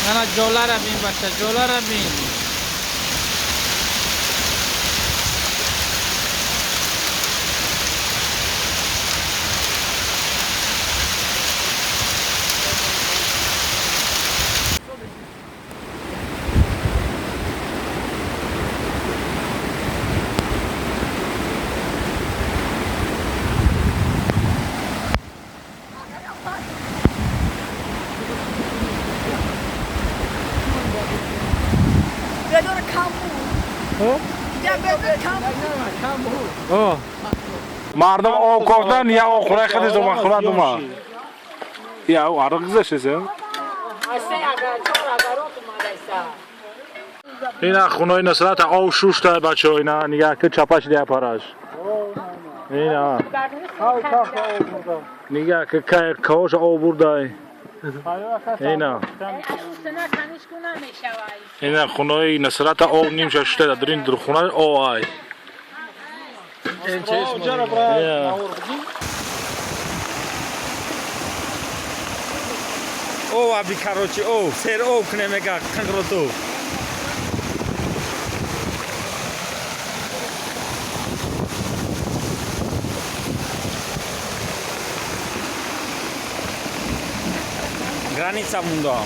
Ана ҷолара бин, бача, ҷолара бин. Мардум об кофтан, я об хӯрай хадис омад, хӯрад ума. Я арық гузаштеса. Ина хунои Нусрат об шушта, бачаҳо, ина нигаҳ ки чапаш дия параш. Ина. Нигаҳ ки кай каош об бурдай. Ина. Ина хунои Нусрат об нимша шушта, дар ин хуна об ай. О, аби, короче, о, сер о кнемега қанғроту. Граница мунда.